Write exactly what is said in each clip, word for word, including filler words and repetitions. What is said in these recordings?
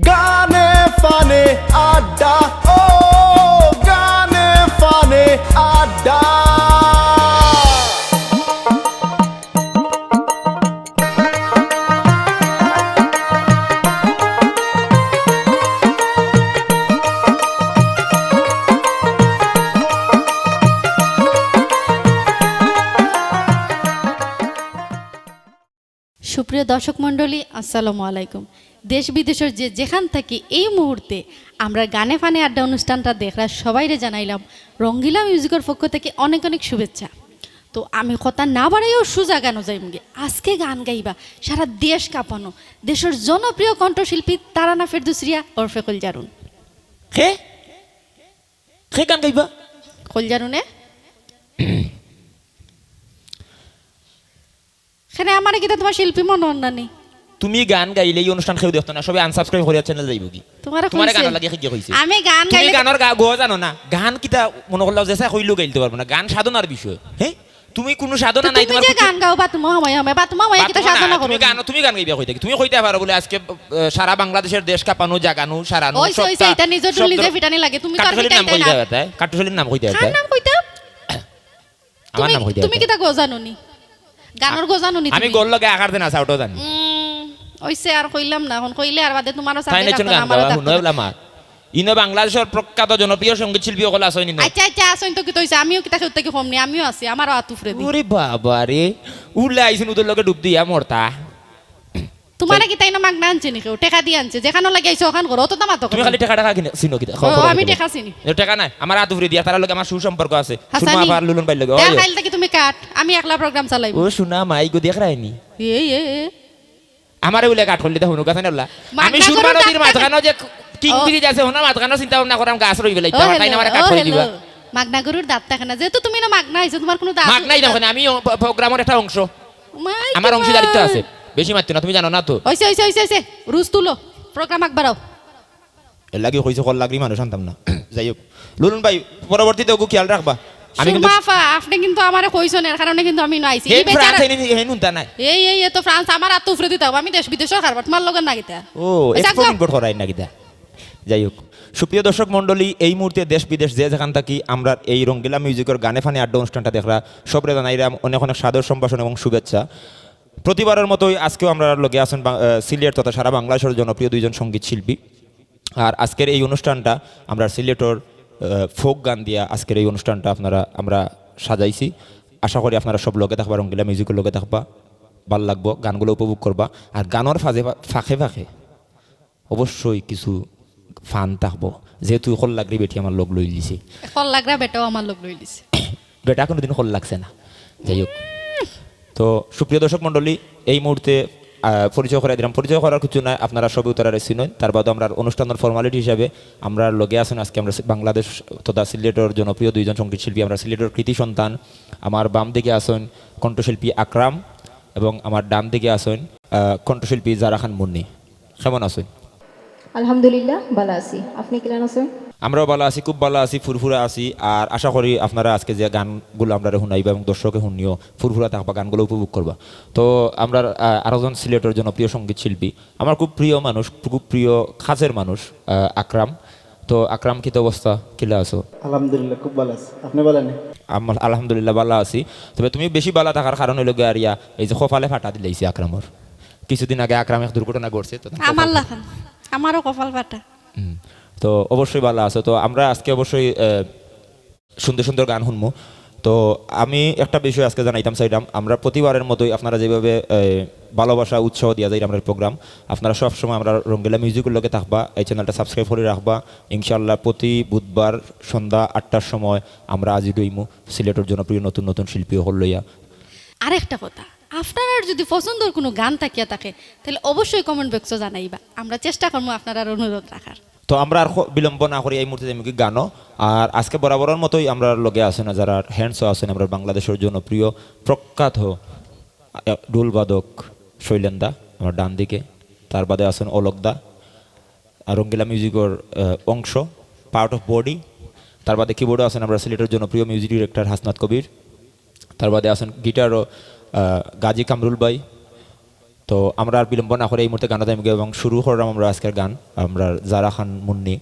গানে ফানে আড্ডা, ও গানে ফানে আড্ডা। সুপ্রিয় দর্শক মণ্ডলী, আসসালামু আলাইকুম। দেশ বিদেশর যে যেখান থাকি এই মুহূর্তে আমরার গানে ফানে আড্ডা অনুষ্ঠানটা দেখরা সবাইরে জানাইলাম রঙ্গিলা মিউজিকর পক্ষ থাকি অনেক অনেক শুভেচ্ছা। তো আমি কথা না বাড়াইয়াউ সুজা গানো যাইমুগি। আজকে গান গাইবা সারা দেশ কাঁপানো দেশর জনপ্রিয় কণ্ঠশিল্পী তারানা ফেরদৌস রিয়া ওরফে কলজারুন। কে? কে গান গাইবা? কলজারুনে? কেনে আমারে কিতা তুমার শিল্পী মনো অর না নি? তুমি গান গাইলে এই অনুষ্ঠান কেউ দেখতো না, সবে unsubscribe করিয়া channel যাইবোগি। তুমারে তুমারে কইছে? গান লাগে কি কইছে? আমি গান তুমি গাইলে গানর গা-, গো জানো না? গান কিতা মনো করলাও যে কইলেও গাইতে পারবো না, গান সাধনার বিষয়। হ্যাঁ, তুমি কোনো সাধনা তো নাই তুমি তোমার যে কিছু। গান গাও বা তুমার সময় সময় বা তুমার সময় বা কিতা তুমার না, সাধনা করো তুমি নি? গান, তুমি গান গাইবা কই থাকি? তুমি কইতে পারো বলে আজকে, আহ, সারা বাংলাদেশর দেশ কাঁপানো, জাগানো, সারানো, ওই, ওই, সবটা, ওই, এটা নিজর সবটা ডুলি যে ফিটানি লাগে, তুমি তো আর কাট্টুশালীর ফিটাইতে নাম কই না। দেয় বেটা? কাট্টুশালীর নাম কই দেয় কার বেটা? নাম কইতাম? আমার তুমি, নাম কই দেয় তুমি বেটা? কিতা গো জানো নি? গানর গো জানো নি আমি তুমি? গোর লগে আকার দেনা চাউটো জানি। উম, ওইসে আর কইলাম না, এখন কইলে আর বাদে তুমারও তাই সাথে নেচন রাখতো না, গান আমারও গাওয়া, থাকতো হুনো না। এলা মার। ইনো বাংলাদেশর প্রখ্যাত জনপ্রিয় সঙ্গীত শিল্পী অকল আছইন ইনো। আচ্ছা, আচ্ছা, আছইন তো কিতা অইছে? আমিও কিতা কেউ থাকি কম নি, আমিও আছি, আমারও আত উফরে দি। ওরে বাবা রে, উলা আইছইন উদর লগে ডুব দিয়া মরতা। তুমারে কিতা ইনো মাগনা আনছে নি কেউ? টেকা দিয়া আনছে, যেখানো লাগি আইছো ওখান করো, অত দাম আতো তুমি করো। খালি টেকা টেকা কিনে চিনো কিতা? ও, খবর আমি কিনে। টেকা চিনি। এ, টেকা নাই, আমার আত উফরে দিয়া, তারার লগে আমার সুসম্পর্ক আছে। হাসানি। সুরমা আপার লুলন ভাইর লগে। তে ওই। কাইল থাকি তুমি কাট, আমি একলা program চালাইমু। ও, সুনা মাই গো, দেখ রায়নি। এ, এ, এ। আমারে উলে কাট করলি, দেখো, নুকা সানি উল্লা। আমি মাগনা সুরমা গরুর নদীর দাঁত মাঝখানো যে কিং ও। ব্রিজ আছে, ওনার মাঝখানো চিন্তা ভাবনা করাম, গাছ রই বেলাই, ও, তাই না hello, আমারে কাট ও, করে দিবা। Hello। মাগনা গরুর দাঁত থাকে না, যেহেতু তুমি না মাগনা আইছো, তুমার কোনো দাঁত মাগনাই দেখো না, আমি ও প-, programর একটা অংশ। মাই আমার গো অংশীদারিত্ব মাই। আছে, বেশি মারতো না, তুমি জানো না তো। ওইসে, ওইসে, ওইসে, ওইসে, রুজ তুলো, program আগ বাড়াও। এর লাগি কইছে কল লাগরি মানুষ আনতাম না। যাই হোক, লুলন ভাই, পরবর্তীতে ওগু খেয়াল রাখবা। আমি কিন্তু সুরমা আফা, আপনে কিন্তু আমারে কইছইন, এর কারণে কিন্তু আমি না আইছি। হে ই বেচারা ফ্রান্স, হে নি-, হে নুনতা নাই। এই, এই, এ তো ফ্রান্স, আমার আত উফরে দিতা, আমি দেশ বিদেশর কারবার, তুমার লগে না কিতা? ও, আচ্ছা, export গো। Import করাই না কিতা? যাই হোক, সুপ্রিয় দর্শক মণ্ডলী, এই মুহূর্তে দেশ বিদেশ যে যেখান থাকি আমরার এই রঙ্গিলা মিউজিকর গানে ফানে আড্ডা অনুষ্ঠানটা দেখরা, সবরে জানাইরাম অনেক অনেক সাদর সম্ভাষণ এবং শুভেচ্ছা। প্রতিবারের মতোই আজকেও আমরার লগে আছইন বাং-, আহ, সিলেট তথা সারা বাংলাদেশর জনপ্রিয় দুইজন সঙ্গীত শিল্পী। আর আজকের এই অনুষ্ঠানটা আমরার সিলেটর, আহ, folk গান দিয়া আজকের এই অনুষ্ঠানটা আপনারা, আমরা সাজাইছি। আশা করি আপনারা সব লগে থাকবা, রঙ্গিলা মিউজিকর লগে থাকবা, ভালা লাগবো, গানগুলো উপভোগ করবা। আর গানর ফাঁজে ফা-, ফাঁকে ফাঁকে অবশ্যই কিছু fun থাকবো, যেহেতু কল লাগরি বেটি আমার লগ লইলিছে। কল লাগরা বেটাও আমার লগ লইলিছে। বেটা কোনোদিন কল লাগছে না। যাই হোক, তো সুপ্রিয় দর্শক মণ্ডলী, এই মুহূর্তে, আহ, পরিচয় করাই দিলাম। পরিচয় করার কিছু নাই, আপনারা সবে তারারে চিনইন। তার বাদে আমরার অনুষ্ঠানর formality হিসাবে আমরার লগে আছইন আজকে আমরার সি-, বাংলাদেশ তথা সিলেটর জনপ্রিয় দুইজন সঙ্গীত শিল্পী, আমরার সিলেটর কৃতি সন্তান। আমার বাম দিকে আছইন কণ্ঠশিল্পী আকরাম এবং আমার ডান দিকে আছইন, আহ, কণ্ঠশিল্পী জারা খান মুন্নি। কেমন আছইন? আলহামদুলিল্লাহ, ভালা আছি। আপনি কিলান আছইন? আমরাও ভালা আছি, খুব ভালা আছি, ফুরফুরা আছি। আর আশা করি আপনারা আজকে যে গানগুলো আমরারে হুনাইবা এবং দর্শকে হুনিও ফুরফুরা থাকবা, গানগুলো উপভোগ করবা। তো আমরার, আহ, আরো জন সিলেটর জনপ্রিয় সঙ্গীত শিল্পী, আমার খুব প্রিয় মানুষ, খুব প্রিয় কাছের মানুষ, আহ, আকরাম। তো আকরাম, কিতা অবস্থা, কিলা আছো? আলহামদুলিল্লাহ, খুব ভালা আছি। আপনি ভালা নি? আম-, আলহামদুলিল্লাহ, ভালা আছি। তবে তুমি বেশি ভালা থাকার কারণ অইলো গিয়া আর ইয়া, এই যে কপালে ফাটা দিলাইছে আকরামর। কিছুদিন আগে আকরাম এক দুর্ঘটনা ঘটছে, তো তখন আমার কপাল লাখান, আমারও কপাল ফাটা। হুম। তো অবশ্যই ভালা আছো। তো আমরা আজকে অবশ্যই, আহ, সুন্দর সুন্দর গান হুনমু। তো আমি একটা বিষয় আজকে জানাইতাম চাইলাম, আমরা প্রতিবারের মতোই আপনারা যেভাবে, আহ, ভালোবাসা উৎসাহ দিয়া যাইরা আমরার program, আপনারা সব সময় আমরার রঙ্গিলা মিউজিকর লগে থাকবা, এই channelটা subscribe করি রাখবা। ইনশাআল্লাহ প্রতি বুধবার সন্ধ্যা আটটার সময় আমরা হাজির অইমু সিলেটর জনপ্রিয় নতুন নতুন শিল্পী অকল লইয়া। আরেকটা কথা, আপনারার যদি পছন্দর কোনো গান থাকিয়া থাকে, তাহলে অবশ্যই comment boxও জানাইবা, আমরা চেষ্টা করমু আপনারার অনুরোধ রাখার। তো আমরা আর খ-, বিলম্ব না করি এই মুহূর্তে যাইমুগি গানো। আর আজকে বরাবরর মতোই আমরার লগে আছইন, যারা handsও আছইন, আমরার বাংলাদেশর জনপ্রিয় প্রখ্যাত, আহ, ঢোল বাদক শৈলেন দা, আমার ডান দিকে। তার বাদে আছইন অলক দা, আর রঙ্গিলা মিউজিকর, আহ, অংশ, part of body। তার বাদে keyboardও আছইন আমরার সিলেটর জনপ্রিয় music director হাসনাত কবির। তার বাদে আছইন guitarও, আহ, গাজী কামরুল ভাই। তো আমরা আর বিলম্ব না করে এই মুহূর্তে গানো যাইমুগি এবং শুরু করলাম আমরা আজকের গান, আমরা জারা খান মুন্নি।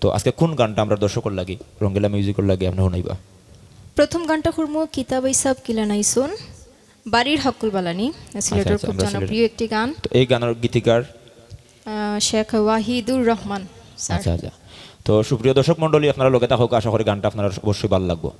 তো আজকে কোন গানটা আমরা দর্শকর লাগি, রঙ্গিলা মিউজিকর লাগি আপনে হুনাইবা? প্রথম গানটা করমু কিতা ভাই সাব কিলা নাইছুন, বাড়ির হক্কল বালানি, সিলেটর আচ্ছা, আচ্ছা, খুব আমরা জনপ্রিয় সিলেটর। একটি গান। তো এই গানর গীতিকার? আহ, শেখ ওয়াহিদুর রহমান স্যার। আচ্ছা, আচ্ছা। তো সুপ্রিয় দর্শক মণ্ডলী, আপনারা লগে থাকুক, আশা করি গানটা আপনার অবশ্যই ভালো লাগবো।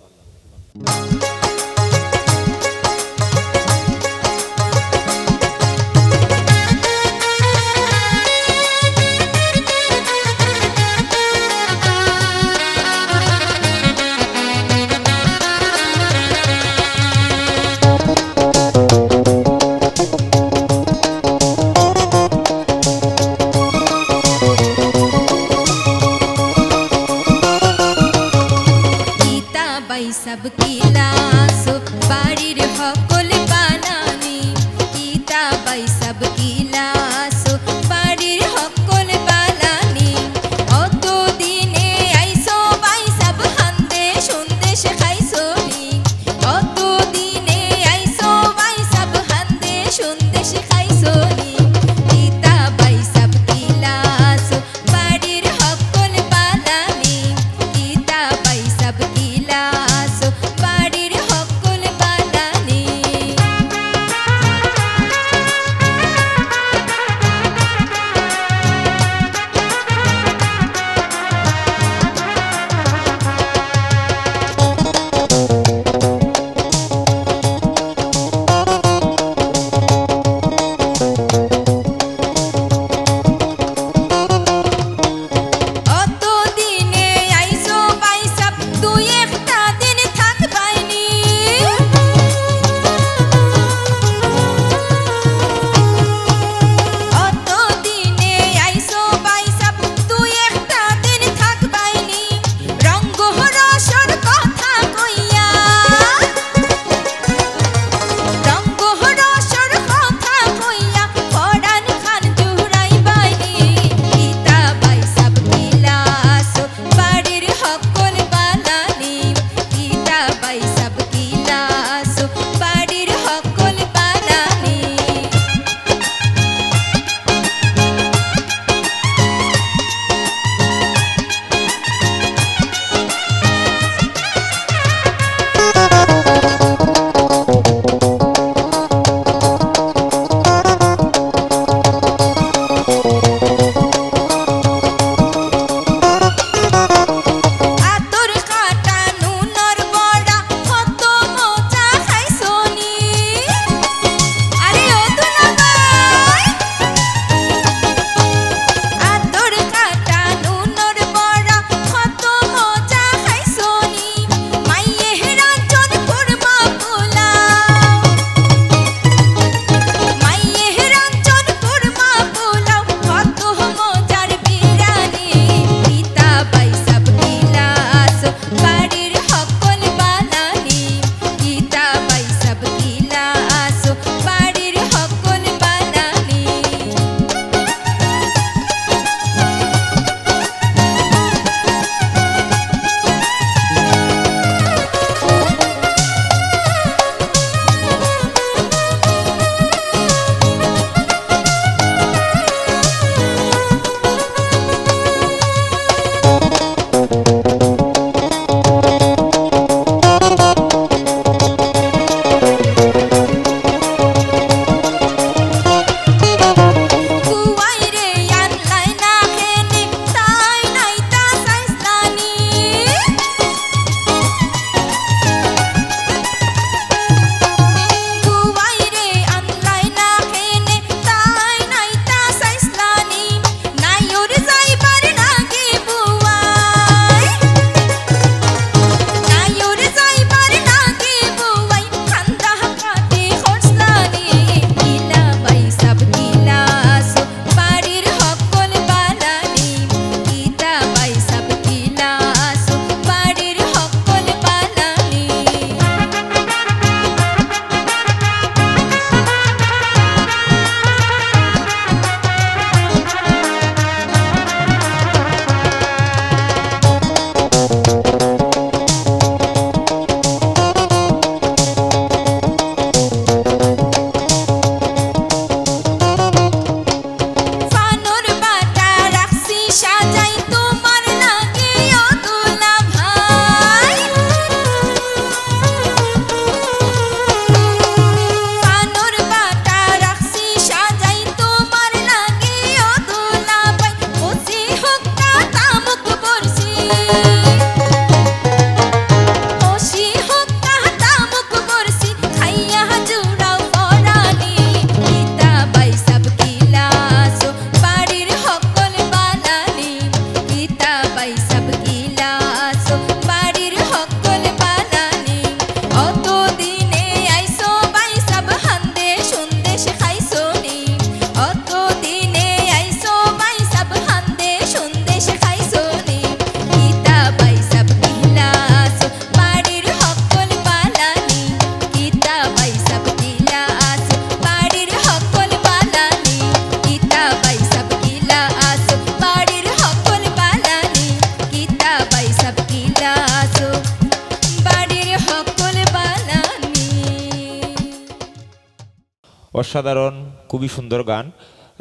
অসাধারণ, খুবই সুন্দর গান।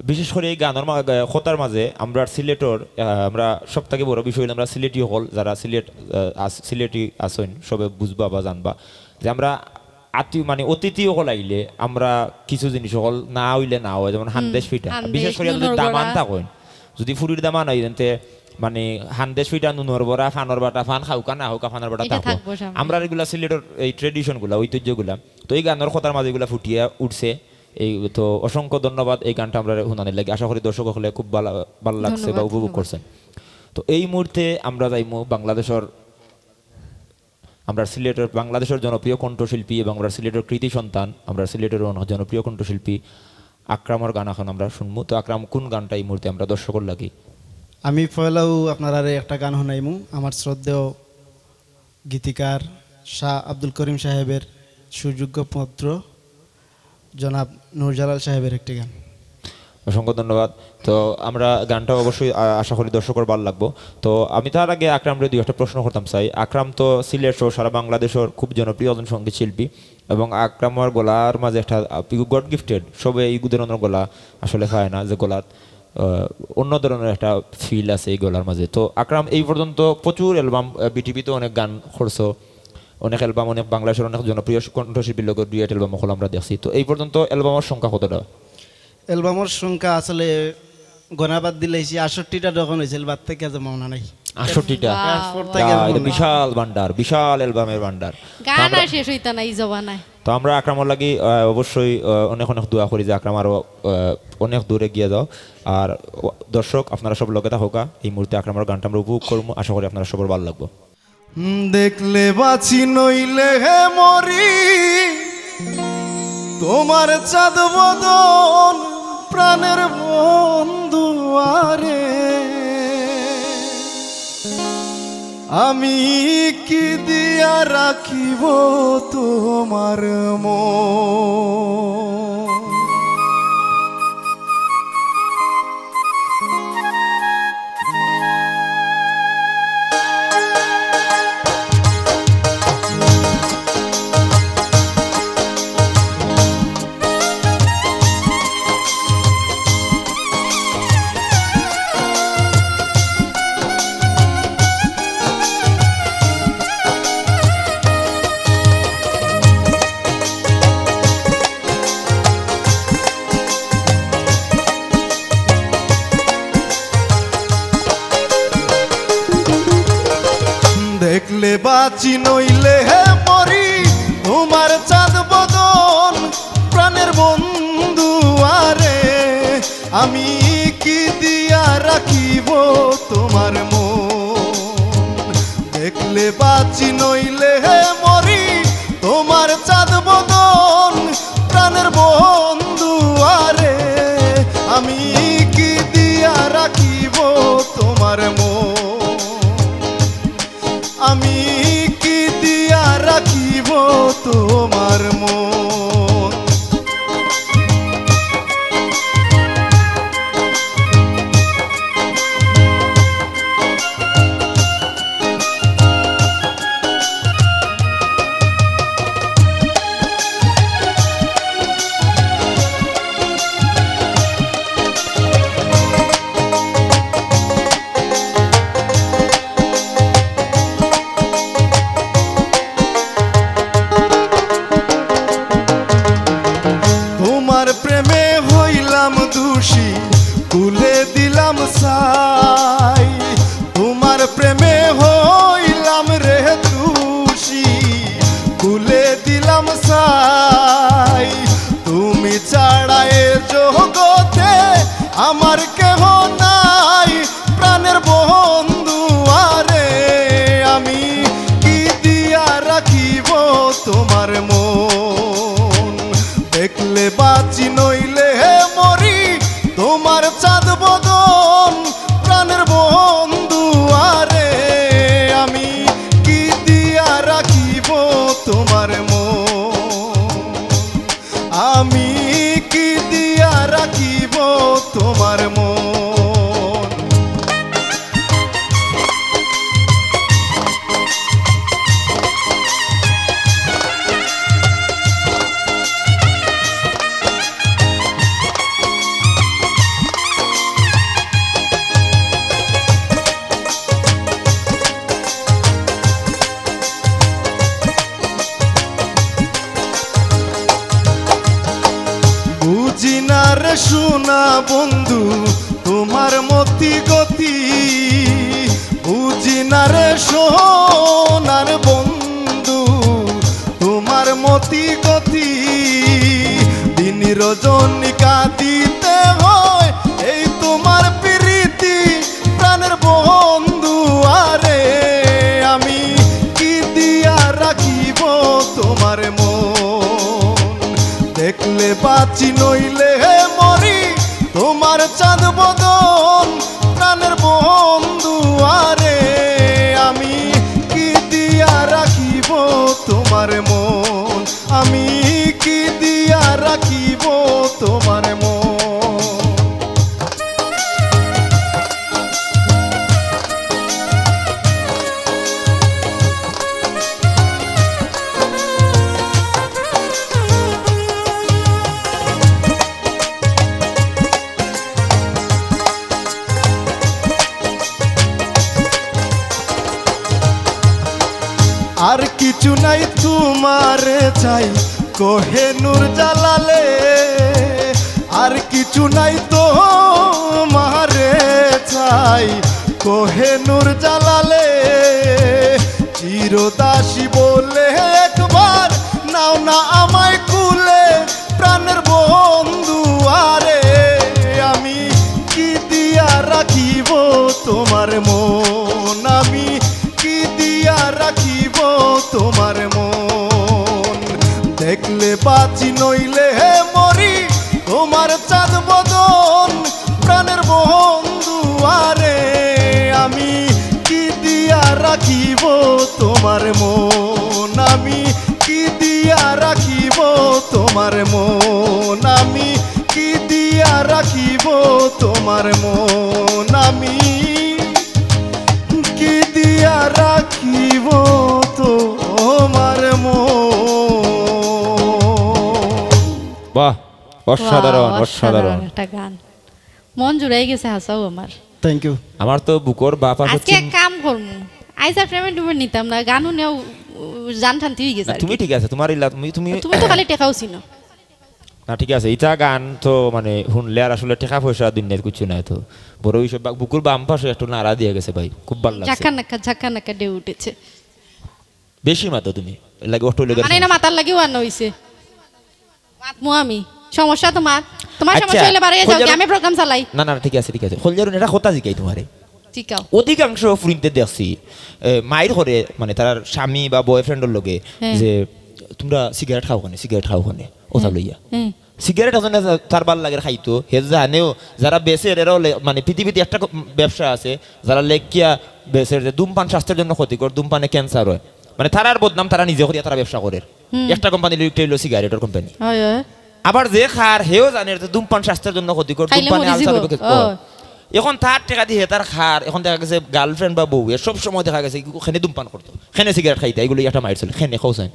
বিশেষ করি এই গানর মা-, আহ, কথার মাঝে আমরা সিলেটর, আহ, আমরা সব থাকি বড় বিষয় অইলো আমরা সিলেটি অকল, যারা সিলেট, আহ, আস-, সিলেটি আছইন, সবে বুঝবা বা জানবা যে আমরা আতি-, মানে অতিথি অকল আইলে আমরা কিছু জিনিস অকল না অইলে না অয়, যেমন হুম, হান্দেশ পিঠা। হান্দেশ, বিশেষ করি যদি নুনর দামান বড়া। থাকইন, যদি ফুড়ির দামান অইন, তে মানে হান্দেশ পিঠা, নুনর বড়া, ফানর বাটা, ফান খাউক্কা না খাউক্কা, ফানর বাটা ইটা থাকবো। থাকবো সামনে। আমরা এগুলা সিলেটর এই tradition গুলা, ঐতিহ্য গুলা, তো এই গানর কথার মাঝে এগুলা ফুটিয়া উঠছে। এই তো অসংখ্য ধন্যবাদ এই গানটা আমরারে হুনানির লাগি। আশা করি দর্শক অকলে খুব ভালা, ভালা লাগছে বা ধন্যবাদ, উপভোগ ধন্যবাদ। করছেন। তো এই মুহূর্তে আমরা যাইমু বাংলাদেশর, আমরা সিলেটর, বাংলাদেশর জনপ্রিয় কণ্ঠশিল্পী এবং আমরা সিলেটর কৃতি সন্তান, আমরা সিলেটর অনেক জনপ্রিয় কণ্ঠশিল্পী আকরামর গান এখন আমরা শুনমু। তো আকরাম, কোন গানটা এই মুহূর্তে আমরা দর্শকর লাগি? আমি পয়লাউ আপনারারে একটা গান হুনাইমু, আমার শ্রদ্ধেয় গীতিকার শাহ আব্দুল করিম সাহেবের সুযোগ্য পুত্র জনাব নূরজালাল সাহেবের একটি গান। অসংখ্য ধন্যবাদ। তো আমরা গানটা অবশ্যই, আ-, আশা করি দর্শকর ভালা লাগবো। তো আমি তার আগে আকরামরে দুই একটা প্রশ্ন করতাম চাই। আকরাম তো সিলেট সহ সারা বাংলাদেশর খুব জনপ্রিয় একজন সঙ্গীত শিল্পী এবং আকরামর গলার মাঝে একটা, আ, you God gifted, সবে এই ধরনের গলা আসলে পায় না, যে গলাত আহ, অন্য ধরনের একটা feel আছে এই গলার মাঝে। তো আকরাম, এই পর্যন্ত প্রচুর album, আহ, বিটিভিতে অনেক গান করছো, অনেক album, অনেক বাংলাদেশর অনেক জনপ্রিয় কণ্ঠশিল্পীর লগে duet album অকল আমরা দেখছি। তো এই পর্যন্ত albumর সংখ্যা কতটা? Albumর সংখ্যা আসলে গনা বাদ দিলাইছি, আটষট্টিটা যখন অইছিল, বাদ থাকি আর মনে নাই। আটষট্টিটা? বাহ, এরপর বাহ। থাকি আর ইয়া, এটা মনে নাই। বিশাল ভান্ডার, বিশাল albumর ভান্ডার। তো গান আমরা আর শেষ অইতা না এই জমানায়। তো আমরা আকরামর লাগি, আহ, অবশ্যই, আহ, অনেক অনেক দোয়া করি যে আকরাম আরো, আহ, অনেক দূরে গিয়া যাও। আর, ও, দর্শক, আপনারা সব লগে থাকউক্কা, এই মুহূর্তে আকরামর গানটা আমরা উপভোগ করমু। আশা করি আপনারা সবার ভালা লাগবো। হুম, দেখলে বাঁচি নইলে হে মরি, তোমার চাঁদ বদন প্রাণের বন্ধু আরে। আমি কি দিয়া রাখিব তোমার মন? দেখলে বাঁচি নইলে হে মরি, তোমার চাঁদ বদন প্রাণের বন্ধু আরে। আমি কি দিয়া রাখিব তোমার মন? দেখলে বাঁচি নইলে হে মরি, তোমার চাঁদ বদন প্রাণের বন্ধু আরে। আমি কি দিয়া রাখিব তোমার মন? আমি কি দিয়া রাখিব তোমার মন? বুঝি না রে সোনার বন্ধু, তোমার মতি গতি। দিন রজনী কাঁদিতে হয় এই তোমার পিরিতি, প্রাণের বন্ধু। আরে আমি কি দিয়া রাখিব তোমার মন? দেখলে বাঁচি, নইলে মরি, তোমার চাঁদ বদন, প্রাণের বন্ধু। আরে আমি কি দিয়া রাখিব তোমার মন? আমি কি দিয়া রাখিব তোমার মন? আর কিছু নাই তোমারে চাই, কোহিনূর জালালে। আর কিছু নাই তোমারে চাই, কোহিনূর জালালে। চিরদাসী বলে একবার নাও না আমায় কুলে, প্রাণের বন্ধু। আরে আমি কি দিয়া রাখিব তোমার মন? আমি কি দিয়া রাখিব তোমার মন? দেখলে বাঁচি, নইলে মরি, তোমার চাঁদ বদন, প্রাণের বন্ধু। আরে আমি কি দিয়া রাখিব তোমার মন? আমি কি দিয়া রাখিব তোমার মন? আমি কি দিয়া রাখিব তোমার মন? আমি কি দিয়া রাখিব তোমার মন? বাহ, অসাধারণ, বাহ, অসাধারণ। অসাধারণ একটা গান। মন জুড়াই গেছে হাছাউ আমার। Thank you। আমার তো বুকর বাপ আছে আজকে চিন- এক কাম করমু, আইজ আর payment টুমেন্ট নিতাম না, গান হুনিয়াউ জান শান্তি অই গেছে না, আর তুমি কি। ঠিক আছে, তোমার ইলা তুমি, তুমি তুমি তো খালি টেকাউ চিনো। না, ঠিক আছে, ইতা গান তো মানে হুনলে আর আসলে টেকা পয়সা দুনিয়াত কিচ্ছু নাই তো। বড় অইছে বা-, বুকুর বাম পাশে একটু নাড়া দিয়া গেছে ভাই, খুব ভালা লাগছে। ঝাঁকা নাকা, ঝাঁকা নাকা ঢেউ উঠেছে। বেশি মাতো তুমি, এর লাগি অটো লগে মানে না মাতার লাগিউ আর না অইছে। মাতমু আমি, সমস্যা তোমার? তোমার আচ্ছা, সমস্যা অইলে বারইয়া যাও, কইলে আমি program চালাই। না, না, ঠিক আছে, ঠিক আছে। কইলে এটা কথা জিকাই তোমারে। জিকাও। অধিকাংশ ফুরিন্তে দেখছি, এ, মাইর করে, মানে, তারার স্বামী বা boyfriendর লগে হ্যাঁ। যে, "তোমরা সিগারেট খাও কেনে, সিগারেট খাও কেনে?" ওটা হ্যাঁ। লইয়া। হ্যাঁ। সিগারেট আছে না, তার ভালা লাগে খাইতো, হে জানেও, যারা বেচের, এরা অইলে, মানে, পৃথিবীত একটা ক-, ব্যবসা আছে, যারা লেখিয়া বেচের যে ধূমপান স্বাস্থ্যের জন্য ক্ষতিকর, ধূমপানে cancer হয়। মানে, তারার বদনাম তারা নিজে করিয়া তারা ব্যবসা করের। হুম। একটা কোম্পানি লইয়া একটা অইলো সিগারেটর কোম্পানি। হয়, হয়। আবার যে খার, হেও জানে যে ধূমপান স্বাস্থ্যের জন্য ক্ষতিকর, খাইলে ধূমপানে মরি আলসার যাইবো। অইবো, কে-, ও। অয়। এখন তার টেকা দি হে তার খার, এখন দেখা গেছে girlfriend বা বউ, এ সব সময় দেখা গেছে কি, কেনে ধূমপান করতো, কেনে সিগারেট খাইতো, এগুলো একটা মাইর চলে, কেনে কও চাইন।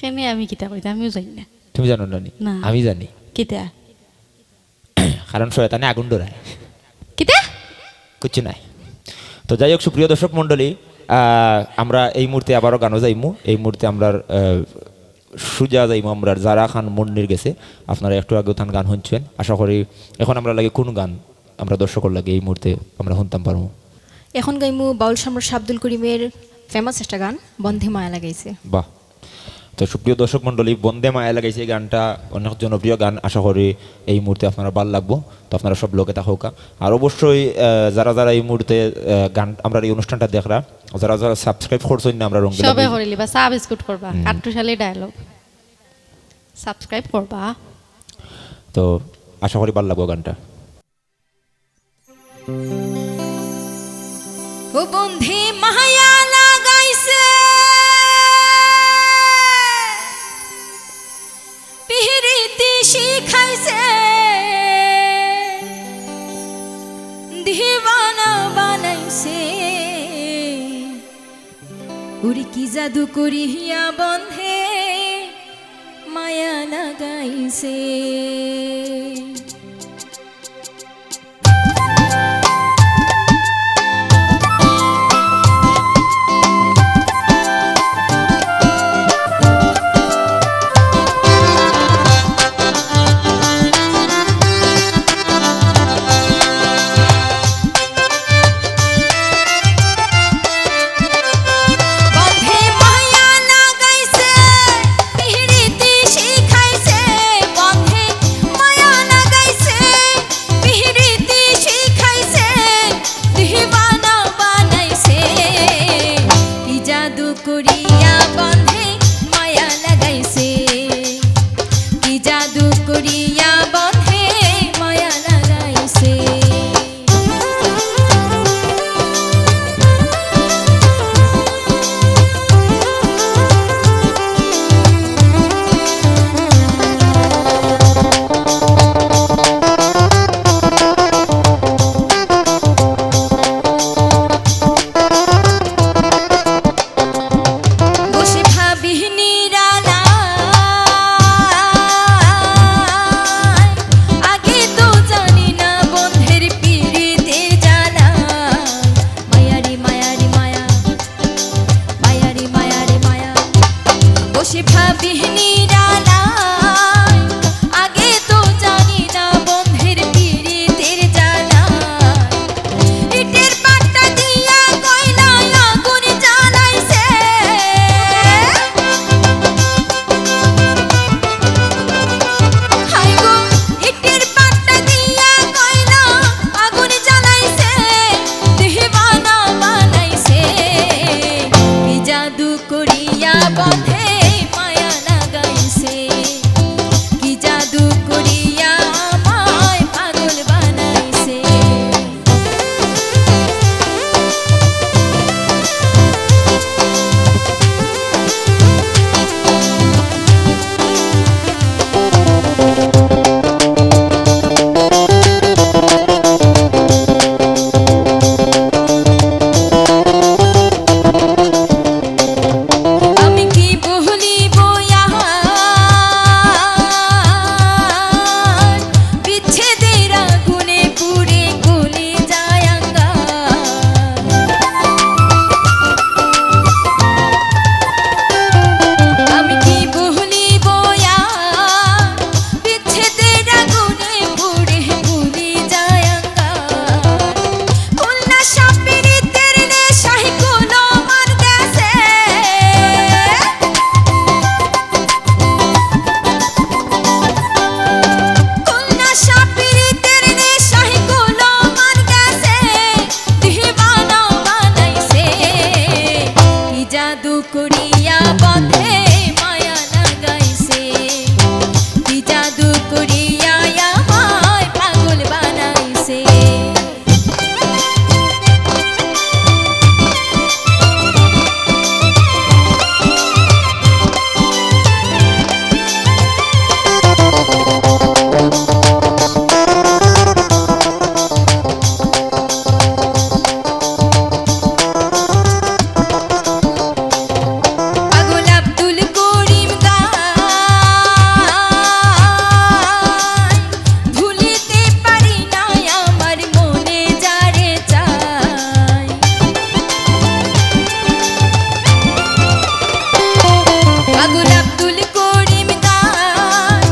কেনে আমি কিতা কইতাম, আমিও জানি না। তুমি জানো না নি? না। আমি জানি। কিতা? কারণ শয়তানে আগুন ডরায়। কিতা? কিচ্ছু নাই। তো যাই হোক, সুপ্রিয় দর্শক মণ্ডলী, আহ, আমরা এই মুহূর্তে আবারও গানও যাইমু। এই মুহূর্তে আমরা, আহ, সুজা যাইমু আমরা জারা খান মুন্নির গেছে। আপনারা একটু আগেও তান গান হুনছেন। আশা করি এখন আমরা লাগি কোন গান আমরা দর্শকর লাগি এই মুহূর্তে আমরা হুনতাম পারমু? এখন গাইমু বাউল সম্রাট শাহ আব্দুল করিমের famous একটা গান, বন্ধে মায়া লাগাইছে। বাহ। তো সুপ্রিয় দর্শক মণ্ডলী, বন্দে মায়া লাগাইছে এই গানটা অনেক জনপ্রিয় গান, আশা করি এই মুহূর্তে আপনারা ভালা লাগবো। তো আপনারা সব লগে থাকউক্কা। আর অবশ্যই, আহ, যারা যারা এই মুহূর্তে, আহ, গান, আমরার এই অনুষ্ঠানটা দেখরা, যারা যারা subscribe করছইন না আমরার রঙ্গিলা সবে music করিলিবা, চা বিস্কুট করবা, হুম। কাট্টুশালী dialogue। Subscribe করবা। তো আশা করি ভালা লাগবো গানটা। ও বন্ধে মায়া লাগাইছে, পিরিতি শিখাইছে, দিওয়ানা বানাইছে। ওরে কি জাদু করিয়া বন্ধে মায়া লাগাইছে। করিয়া বন্ধে মায়া লাগাইছে, কি জাদু করিয়া আমায় পাগল বানাইছে। পাগল আব্দুল করিম গায়, ভুলিতে পারি না আমার মনে যারে চায়। পাগল আব্দুল করিম গায়,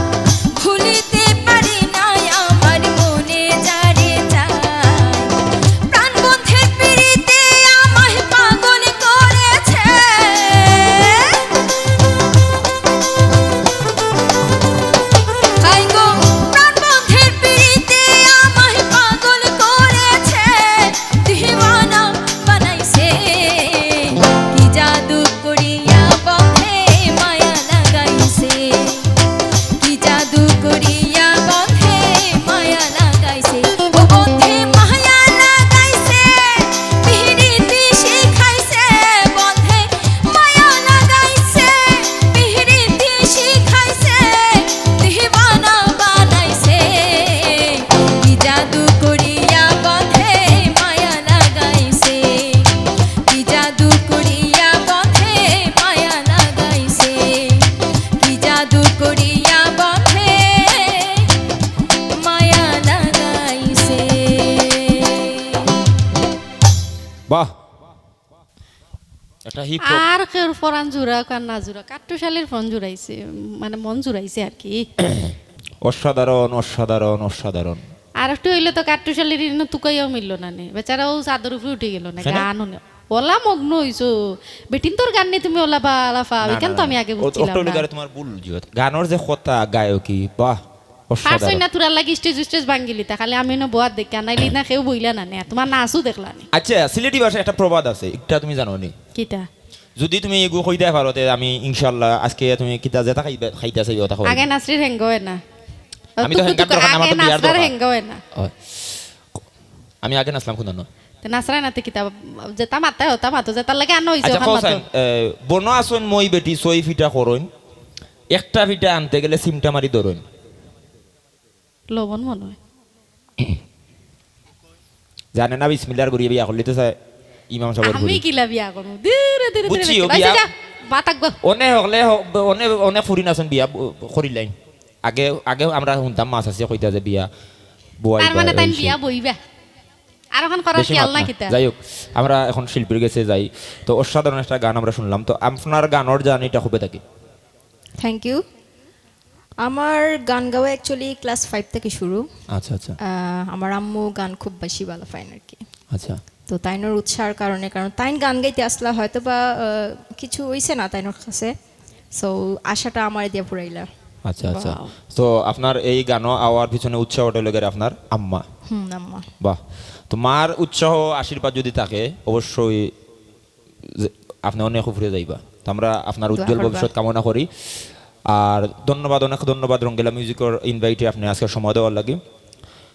ভুলিতে পারি না আমার মনে যারে চায়। প্রাণ বন্ধের পিড়িতে আমায় পাগল করেছে। হায় গো, প্রাণ বন্ধের পিড়িতে আমায় পাগল করেছে, দিওয়ানা বানাইছে। কি জাদু করিয়া বন্ধে মায়া লাগাইছে, কি জাদু করিয়া বন্ধে মায়া লাগাইছে। ও বন্ধে মায়া লাগাইছে, পিরিতি শিখাইছে। বন্ধে মায়া লাগাইছে, পিরিতি শিখাইছে, দিওয়ানা বানাইছে। কি জাদু করিয়া বন্ধে মায়া লাগাইছে, কি জাদু করিয়া বন্ধে মায়া লাগাইছে, কি জাদু করিয়া বন্ধে মায়া লাগাইছে। বাহ, একটা হিপ হপ। আর কেউর পরাণ জুড়া কার না জুড়া, কাট্টুশালীর ফোন জুড়াইছে, মানে মন জুড়াইছে আর কি। অসাধারণ, অসাধারণ, অসাধারণ। আর একটু হইলে তো কাট্টুশালীর ইনো তুকাইয়াও মিলল না নে, বেচারা ও চাদর উপরে উঠে গেল না। কেনে? গান হুনে ওলা মগ্ন হইছো। বেটিন তোর গান নিয়ে তুমি ওলা বালা ফাও, না, এখান না, তো আমি না। আগে ও- বুঝছিলাম ওটা হইলো না। গিয়ে তোমার ভুল বুঝছো। গানর যে কথা, গায়কি, বাহ, পারছই অসাধারণ। না তোরার লাগি স্টেজ স্টেজ ভাঙ্গিলি, তা খালি আমি এনে বয়াত দেখি, আর নাইলে না কেউ বইলা না নে, তোমার নাচও দেখলা নে। আচ্ছা, সিলেটি ভাষায় একটা প্রবাদ আছে, এটা তুমি জানো নি? কিতা? যদি তুমি এগু কইতে পারো, তে আমি ইনশাল্লাহ আজকে তুমি কিতা যেটা খাইবে, খাইতে চাইবে, ওটা খাওয়াইবে। আগে নাসরির হেঙ্গ হয় না। আমি তো হেঙ্গাম দরকার, আমার তো আগে বিয়ার নাসরার দরকার। হেঙ্গ হয় না। হয়। আমি আগে নাচলাম কোন? তে নাসরায় না তে কিতা? যেটা মাতায় ওটা মাতো, যেটার লাগে আনো হইছে আচ্ছা, ওখান কও মাতো। চাইন, এ, বনো আসন মই বেটি সই ফিটা করইন, একটা ফিটা আনতে গেলে সিমটা মারি ধরইন। লবণ মনে হয়। জানে না, বিসমিল্লার ঘুরিয়ে বিয়া করলে তো চায় ইমাম সাহেবের আমি ঘুরি। কিলা বিয়া করবো? ধীরে ধীরে ধীরে বুঝছি, ধীরে। ও আচ্ছা, বিয়া- যা, বাতাক গো। অনে হকলে হ-, অনে, অনে ফুরি নাচন বিয়া ব-, করিলাইন। আগে, আগে আমরা শুনতাম মাছ আছে কইতা যে বিয়া বয় তার মানে বয় তাইন হইছে। বিয়া বইবা। আর ওখান করার বেশি খেয়াল মাত না না। কিতা? যাই হোক, আমরা এখন শিল্পীর গেছে যাই। তো অসাধারণ একটা গান আমরা শুনলাম। তো আপনার গানর জার্নিটা খুবই থাকি। Thank you. আমার গান গাওয়া অ্যাকচুয়ালি ক্লাস ফাইভ থেকে শুরু। আচ্ছা, আচ্ছা, আহ, আমার আম্মু গান খুব বেশি ভালা পাইন আর কি। আচ্ছা। তো তাইনর উৎসাহর কারণে, কারণ তাইন গান গাইতে আসলা, হয়তো বা আহ, কিছু হইছে না তাইনর কাছে, সো আশাটা আমার দিয়া পুরাইলা। আচ্ছা, আচ্ছা। তো আপনার এই গানও আওয়ার পিছনে উৎসাহটা হইল গিয়ে আপনার আম্মা। হুম, আম্মা। বাহ। তো মার উৎসাহ, আশীর্বাদ যদি থাকে, অবশ্যই যে আপনি অনেক উপরে যাইবা। তো আমরা আপনার উজ্জ্বল করবা। ভবিষ্যৎ কামনা করি। আর ধন্যবাদ, অনেক ধন্যবাদ রঙ্গিলা মিউজিকর ইনভাইটে আপনি আজকে সময় দেওয়ার লাগি।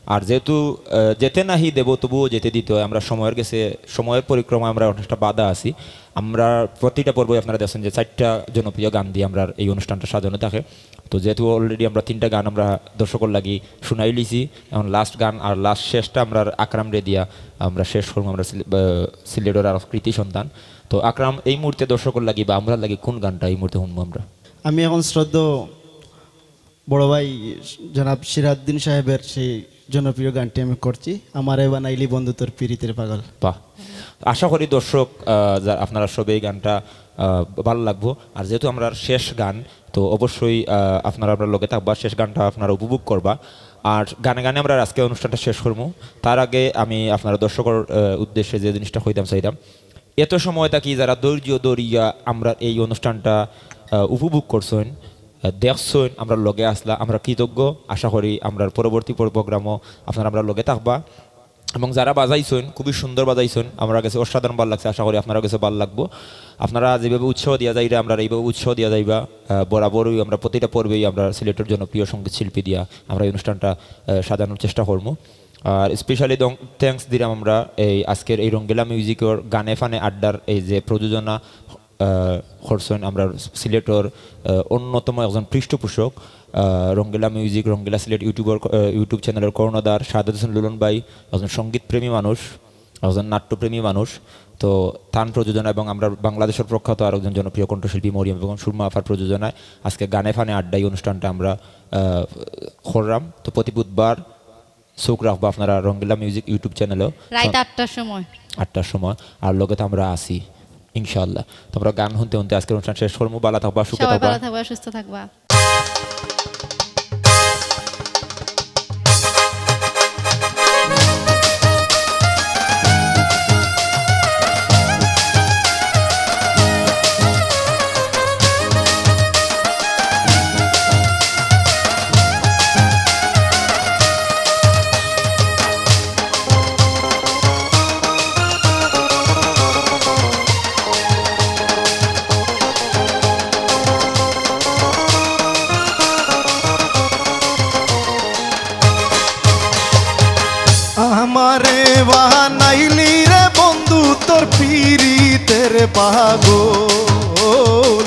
আর যেহেতু আহ, যেতে নাহি দেব তবুও যেতে দিতে হয়, আমরা সময়ের গেছে, সময়ের পরিক্রমায় আমরা অনেকটা বাধা আছি। আমরা প্রতিটা পর্বই আপনারা দেখছেন যে চারটা জনপ্রিয় গান দিয়ে আমরা এই অনুষ্ঠানটা সাজানো থাকে। তো যেহেতু অলরেডি আমরা তিনটা গান আমরা দর্শকর লাগি শুনাই লিছি, এখন লাস্ট গান আর লাস্ট শেষটা আমরা আকরাম রে দিয়া আমরা শেষ করবো। আমরা সিলে-, আহ, সিলেটর আর কৃতি সন্তান। তো আকরাম, এই মুহূর্তে দর্শকর লাগি বা আমরা লাগি কোন গানটা এই মুহূর্তে শুনবো আমরা? আমি এখন শ্রদ্ধেয় বড় ভাই জনাব সিরাজউদ্দিন সাহেবের সেই জনপ্রিয় গানটি আমি করছি, "আমারে বানাইলি বন্ধু তোর পিরিতের পাগল।" বাহ। আশা করি দর্শক, আহ, যা-, আপনারা সবাই এই গানটা, আহ, ভালো লাগবো। আর যেহেতু আমরা শেষ গান, তো অবশ্যই, আহ, আপনারা আপনার লগে থাকবা, শেষ গানটা আপনারা উপভোগ করবা। আর গানে গানে আমরা আজকে অনুষ্ঠানটা শেষ করবো। তার আগে আমি আপনারা দর্শকর, আহ, উদ্দেশ্যে যে জিনিসটা কইতাম চাইতাম, এত সময় থাকি যারা ধৈর্য ধরিয়া আমরা এই অনুষ্ঠানটা, আহ, উপভোগ করছেন, আহ, দেখছেন, আমরা লগে আসলা, আমরা কৃতজ্ঞ। আশা করি আমরা পরবর্তী পর-, প্রোগ্রামও আপনারা আমরা লগে থাকবা। এবং যারা বাজাইছইন, খুবই সুন্দর বাজাইছইন, আমরার গেছে অসাধারণ ভালা লাগছে। আশা করি আপনারার গেছে ভালা লাগবো। আপনারা যেভাবে উৎসাহ দিয়া যাইরা, আমরারে এইভাবে উৎসাহ দিয়া যাইবা। আহ, বরাবরই আমরা প্রতিটা পর্বেই আমরা সিলেটের জনপ্রিয় সঙ্গীত শিল্পী দিয়া আমরা এই অনুষ্ঠানটা, আহ, সাজানোর চেষ্টা করমু। আর specially দং-, thanks দিলাম আমরা এই আজকের এই রঙ্গিলা মিউজিকর গানে ফানে আড্ডার এই যে প্রযোজনা, আহ, করছইন আমরার সিলেটর, আহ, অন্যতম একজন পৃষ্ঠপোষক, আহ, রঙ্গিলা মিউজিক, রঙ্গিলা সিলেট YouTubeর ক-, আহ, YouTube channelর কর্ণধার শাহাদাত হোসেন লুলন ভাই, একজন সঙ্গীতপ্রেমী মানুষ, একজন নাট্যপ্রেমী মানুষ। তো তান প্রযোজনা এবং আমরা বাংলাদেশের প্রখ্যাত আরেকজন জনপ্রিয় কণ্ঠশিল্পী মরিয়ম বেগম সুরমা আফার প্রযোজনায় আজকে গানে ফানে আড্ডা এই অনুষ্ঠানটা আমরা, আহ, করলাম। তো প্রতি বুধবার চোখ রাখবা আপনারা রঙ্গিলা মিউজিক YouTube channelও। রাইত আটটার সময়। আটটার সময়। আর লগে তো আমরা আছি, ইনশাআল্লাহ। তো আমরা গান হুনতে হুনতে আজকের অনুষ্ঠান শেষ করমু। ভালা থাকবা, সুখে সবাই থাকবা। ভালা থাকবা, সুস্থ থাকবা। আমারে বানাইলি রে বন্ধু তোর পিরিতের পাগল,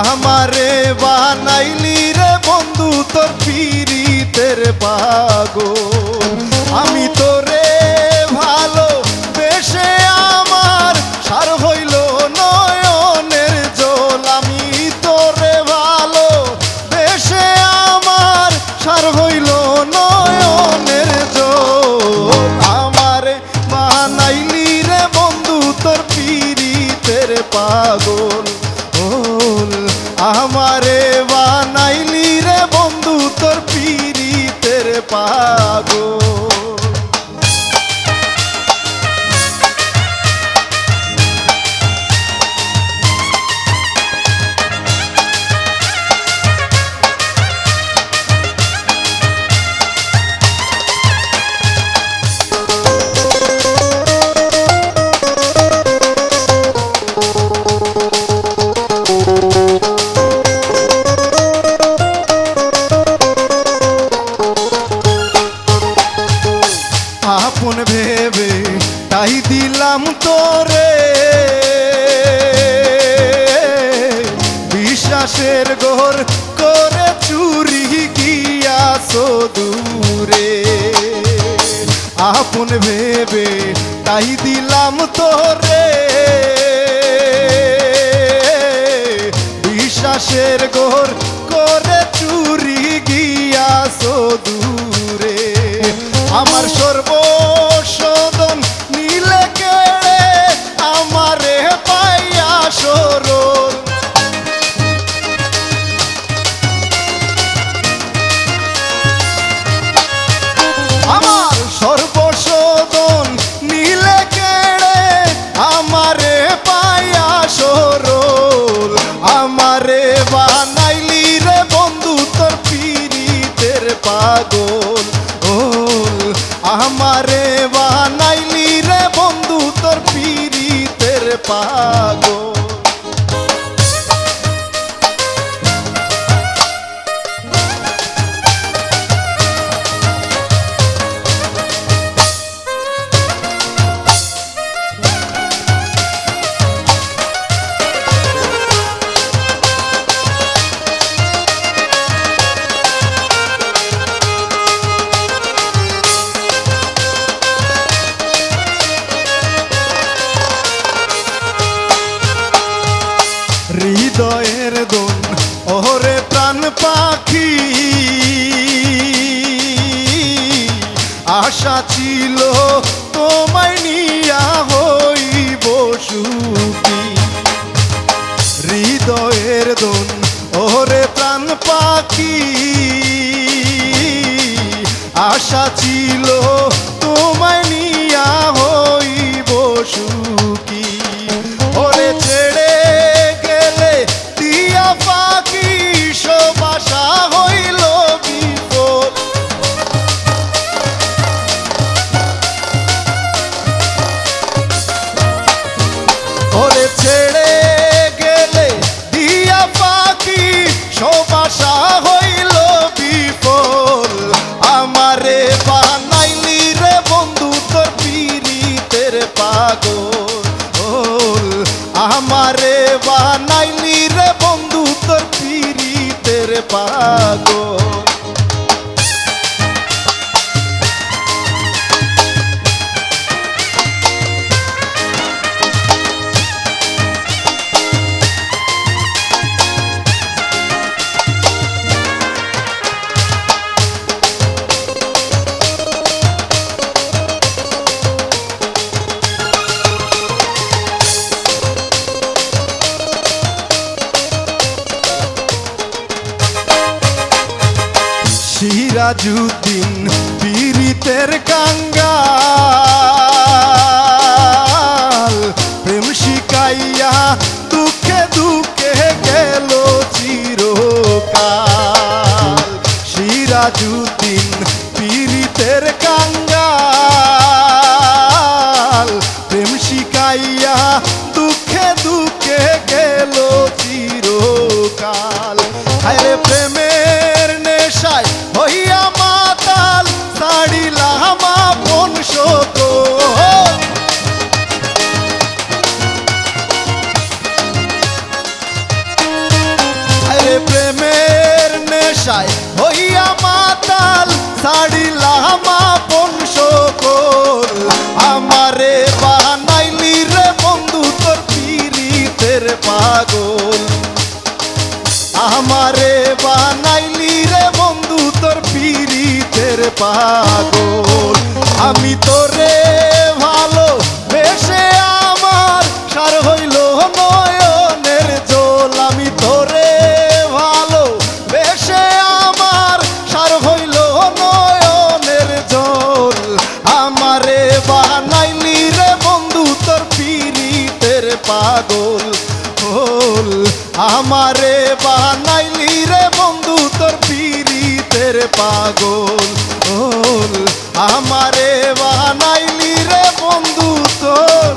আমারে বানাইলি রে বন্ধু তোর পিরিতের পাগল। আমি তোরে ভালোবেসে আমার সার হইল নয়নের জল, আমি তোরে ভালোবেসে আমার সার হইল নয়নের জল। আমারে বানাইলি রে বন্ধু তোর পিরিতের পাগল, ওল। আমারে বানাইলি রে বন্ধু তোর পিরিতের পাগল। আপন ভেবে তাই দিলাম তোরে, বিশ্বাসের ঘর করে চুরি গিয়াছো দূরে। আপন ভেবে তাই দিলাম তোরে, বিশ্বাসের ঘর করে চুরি গিয়াছো দূরে। আমার সর্বস্ব ধন নিলে কেড়ে, আমারে পাইয়া সরল। আমার সর্বস্ব ধন নিলে কেড়ে, আমারে পাইয়া সরল। আমারে বানাইলি রে বন্ধু তোর পিরিতের পাগল, ওল। আমারে বানাইলি রে বন্ধু তোর পিরিতের পাগল। হৃদয়ের দোন, ওরে প্রাণ পাখি, আশা ছিল তোমায় নিয়া হইব সুখী। হৃদয়ের দোন, ওরে প্রাণ পাখি, আশা ছিল তোমায় নিয়া হইব সুখী। ওরে ছেড়ে গেলে টিয়া পাখি সব আশা হইল বিফল। সব আশা হইল বিফল। আমারে বানাইলি রে বন্ধু তোর পিরিতের পাগল। আমারে বানাইলি রে বন্ধু তোর পিরিতের পাগল। সিরাজউদ্দিন পিরিতের কাঙ্গাল, প্রেম শিখাইয়া দুঃখে দুঃখে গেল চিরকাল। সিরাজউদ্দিন পিরিতের কাঙ্গাল, প্রেম শিখাইয়া দুঃখে দুঃখে গেল চিরকাল। হায়রে প্রেমের নেশায় হইয়া মাতাল, ছাড়িলাম আপন সকল। আরে প্রেমের নেশায় হইয়া মাতাল, ছাড়িলাম আপন সকল। আমারে বানাইলি রে বন্ধু তোর পিরিতের পাগল। আমারে বানাইলি রে বন্ধু তোর পিরিতের পাগল। আমি তোরে ভালো বেশে আমার সার হইল নয়নের জল। আমি তোরে ভালো বেশে আমার সার হইল নয়নের জল। আমারে বানাইলি রে বন্ধু তোর পিরিতের পাগল। ওল, আমারে বানাইলি রে বন্ধু তোর পিরিতের পাগল। ওল, আমারে বানাইলি রে বন্ধু তোর